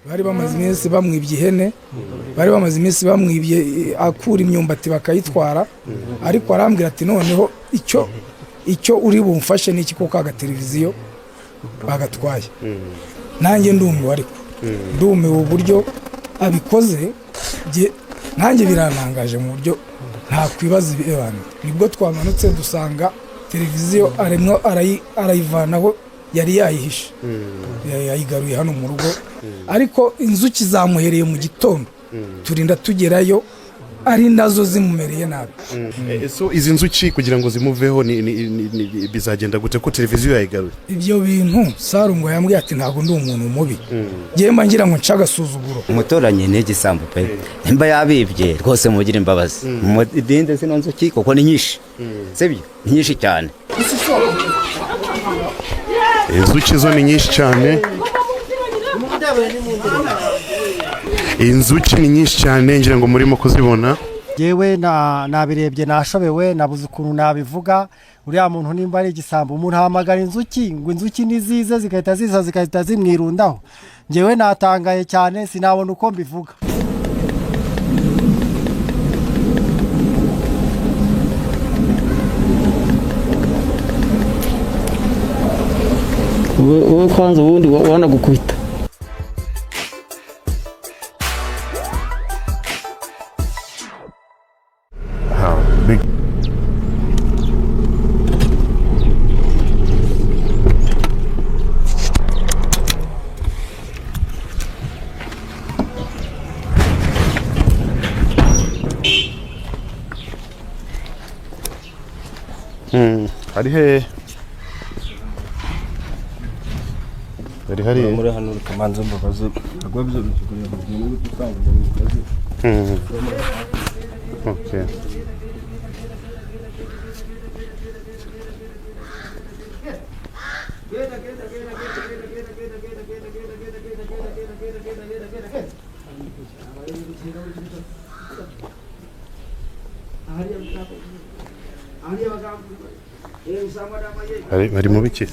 Bari bamaze iminsi bamwibye ihene, bari bamaze iminsi bamwibye akura imyumbati bakayitwara. Ariko arambwira ati: "Noneho icyo uri bumfashe ni iki?" Kuko agateleviziyo bagatwaye. Nanjye ndumiwe, ariko ndumiwe uburyo abikoze. Nanjye birantangaje mu buryo ntakwibaza ibibana. Nibwo twamanutse dusanga televiziyo arimo arayivanaho yari yayihishe, yayigaruye hano mu rugo. Ariko inzuki zamuhereye mu gitondo, turinda tugerayo ari nazo zimumereye nabi. So izi nzuki kugira ngo zimuveho bizagenda gute ko televiziyo yayigaruye? Ibyo bintu Sarungo yambwiye ati: "Ntabwo ndi umuntu mubi, njyewe mba ngira ngo nce agasuzuguro." Umuturanyi ni igisambo pe. Nimba yabibye rwose mugire imbabazi, mudinde zino nzuki kuko ni nyinshi, sibyo? Ni nyinshi cyane. Inzuki zo ni nyinshi cyane, inzuki ni nyinshi cyane, ngira ngo murimo kuzibona. Yewe, nabirebye nashobewe, nabuze ukuntu nabivuga. Uriya muntu nimba ari igisambo, umuntu ahamagara inzuki ngo inzuki nizize, zigahita ziza zigahita zimwirundaho. Ngewe natangaye cyane, sinabona uko mbivuga. Wowe kwanza ubundi wanagukubita. How big? Ari he? Ari hariya. Muri hano kamanza mbabaze agwa byo gutanga. Okay. Ari mu biki?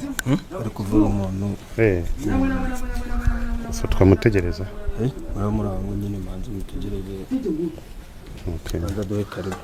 Ari kuvura umuntu. So twamutegereza? Uramuranga nyine, manza mutegereze. Okay. Manza duhe karibu.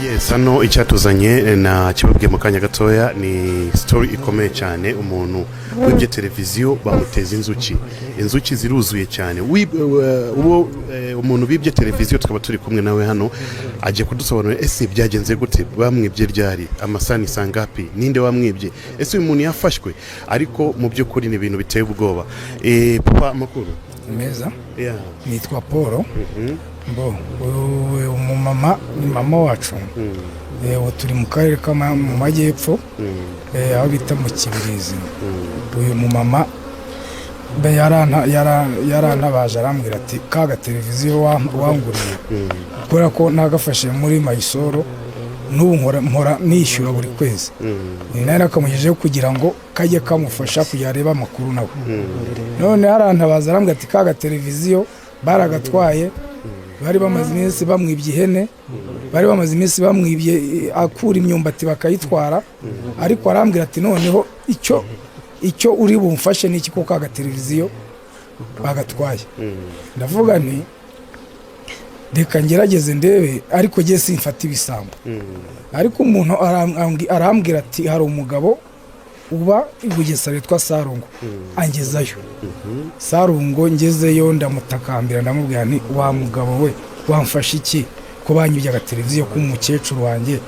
Yes, hano icyatuzanye na kibabwiye mu kanya gatoya ni story ikomeye cyane. Umuntu wibye televiziyo bamuteza inzuki, inzuki ziruzuye cyane. Uwo umuntu bibye televiziyo tukaba turi kumwe nawe hano, agiye kudusobanurira: ese byagenze gute? Bamwibye ryari? Amasaha ni sangapi? Ninde wamwibye? Ese uyu muntu yafashwe? Ariko mu by'ukuri ni ibintu biteye ubwoba. Papa, amakuru? Meza. Nitwa Paul. Mbo uyu umumama ni mama wacu. Ubu turi mu karere ka mu majyepfo, aho bita mu Kibirizi. Uyu mumama be yarantabaje, arambwira ati: "Ka gateleviziyo wanguriye, kubera ko nagafashe muri Mayisoro." N'ubu mpora nishyura buri kwezi. Ni nayo nakamugejejeho kugira ngo kajye kamufasha kugira arebe amakuru nawe. None arantabaza, arambwira ati ka gateleviziyo baragatwaye, bari bamaze iminsi bamwibye ihene, bari bamaze iminsi bamwibye akura imyumbati bakayitwara. Ariko arambwira ati noneho icyo uri bumfashe ni iki, ko ka gateleviziyo bagatwaye? Ndavuga nti reka ngerageze ndebe, ariko jye simfata ibisambo. Ariko umuntu arambwira ati hari umugabo uba i Bugesera witwa Sarungo. Angezayo Sarungo, ngezeyo ndamutakambira, ndamubwira nti wa mugabo we, wamfasha iki ko banyibye agateleviziyo k'umukecuru wanjye,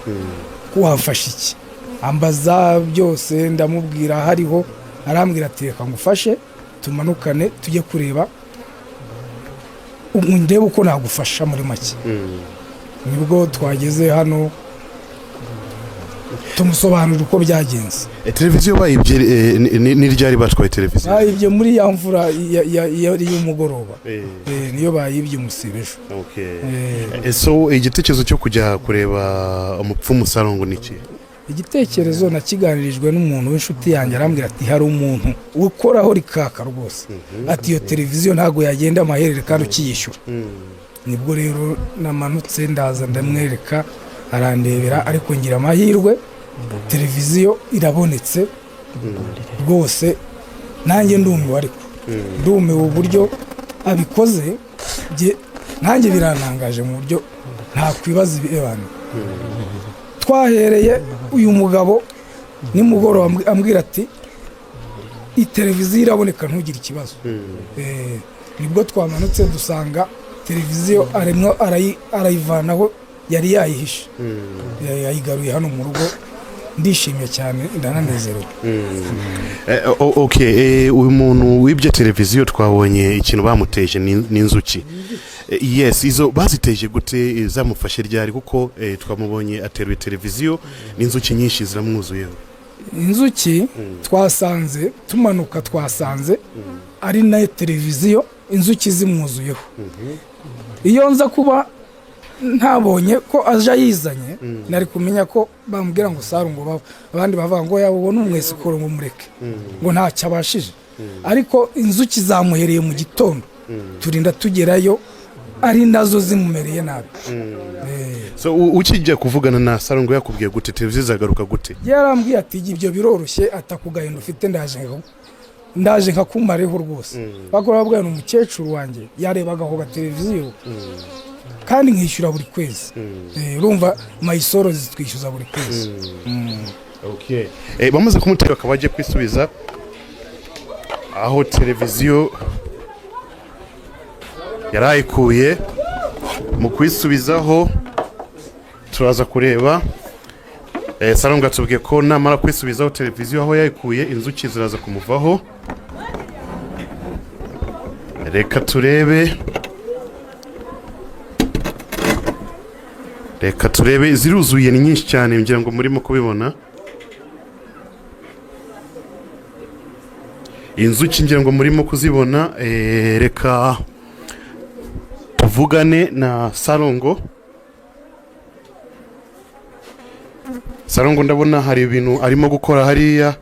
ko wamfasha iki? Ambaza byose, ndamubwira hariho. Arambwira ati reka ngufashe, tumanukane tujye kureba, ndebe uko nagufasha muri make. Nibwo twageze hano, tumusobanurira uko byagenze. Televiziyo bayibye ni ryari batwaye televiziyo? Bayibye muri ya mvura y'umugoroba. Niyo bayibye umusibe ejo. So igitekerezo cyo kujya kureba umupfumu Sarongo ni iki? Igitekerezo nakiganirijwe n'umuntu w'inshuti yanjye, arambwira ati hari umuntu ukoraho rikaka rwose, ati iyo televiziyo ntabwo yagenda amaherere kandi ukiyishyura. Nibwo rero namanutse ndaza, ndamwereka, arandebera, ariko ngira amahirwe televiziyo irabonetse rwose. Nanjye ndumiwe, ariko ndumiwe uburyo abikoze. Nanjye birantangaje mu buryo ntakwibaza ibirebana. Twahereye uyu mugabo nimugoroba ambwira ati iteleviziyo iraboneka, ntugire ikibazo. Nibwo twamanutse dusanga televiziyo arimo arayivanaho yari yayihishe. Yayigaruye hano mu rugo. Ndishimye cyane, ndananezerewe. Okay, uyu muntu wibye televiziyo twabonye ikintu bamuteje n'inzuki. Yes, izo baziteje gute? Zamufashe ryari? Kuko twamubonye ateruye televiziyo n'inzuki nyinshi ziramwuzuyeho. Inzuki twasanze tumanuka, twasanze ari nayo televiziyo, inzuki zimwuzuyeho. Iyo nza kuba ntabonye ko aje ayizanye, nari kumenya ko bambwira ngo Saru ngo abandi bavuga ngo yaba ubona umwesikoro, ngo mureke, ngo ntacyo abashije. Ariko inzuki zamuhereye mu gitondo, turinda tugerayo ari nazo zimumereye nabi. So ukijya kuvugana na Sarongo yakubwiye gute? Televiziyo izagaruka gute? Yarambwiye ati ibyo biroroshye, atakugahinda ufite, ndaje nkakumareho rwose. Bakora babwira ni umukecuru wanjye yarebaga ako gateleviziyo kandi nkishyura buri kwezi. Urumva Mysol zitwishyuza buri kwezi. Okay. Bamaze kumutera akaba agiye kwisubiza aho televiziyo yarayikuye. Mu kwisubizaho turaza kureba. Sarongo atubwiye ko namara kwisubizaho televiziyo aho yayikuye, inzuki ziraza kumuvaho. Reka turebe, reka turebe. Ziruzuye, ni nyinshi cyane, ngira ngo murimo kubibona inzuki, ngira ngo murimo kuzibona. Reka tuvugane na Sarongo. Sarongo ndabona hari ibintu arimo gukora hariya,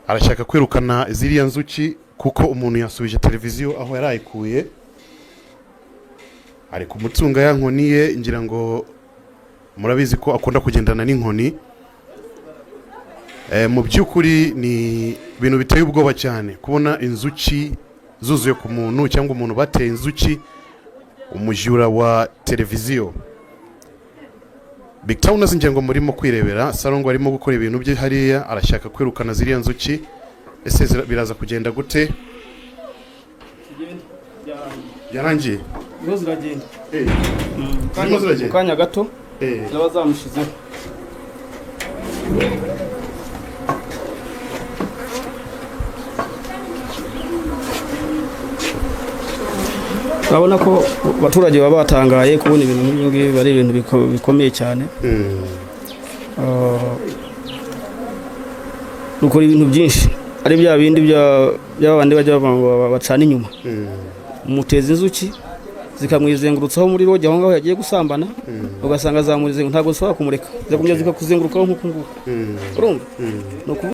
arashaka kwirukana ziriya nzuki kuko umuntu yasubije televiziyo aho yari ayikuye. Ari kumutunga ya nkoni ye, ngira ngo murabizi ko akunda kugendana n'inkoni. Mu by'ukuri ni ibintu biteye ubwoba cyane kubona inzuki zuzuye ku muntu, cyangwa umuntu bateye inzuki, umujura wa televiziyo. Big Town, ngira ngo murimo kwirebera Sarongo arimo gukora ibintu bye hariya, arashaka kwirukana ziriya nzuki. Ese biraza kugenda gute? Yarangiye. Zirimo ziragenda. Zirimo ziragenda. Mu kanya gato ziraba zamushizeho. Urabona ko abaturage baba batangaye kubona ibintu nk'ibi ngibi, ari ibintu bikomeye cyane. Rukora ibintu byinshi, ari bya bindi bya bandi bajya bavuga ngo bacana inyuma, muteza inzuki. Zikamwizengurutsaho muri lodge aho ngaho yagiye gusambana, ugasanga zamurizengu, ntabwo zishobora kumureka, zikagumya zikakuzengurukaho nk'uku nguku. Urumva, ni ukuvuga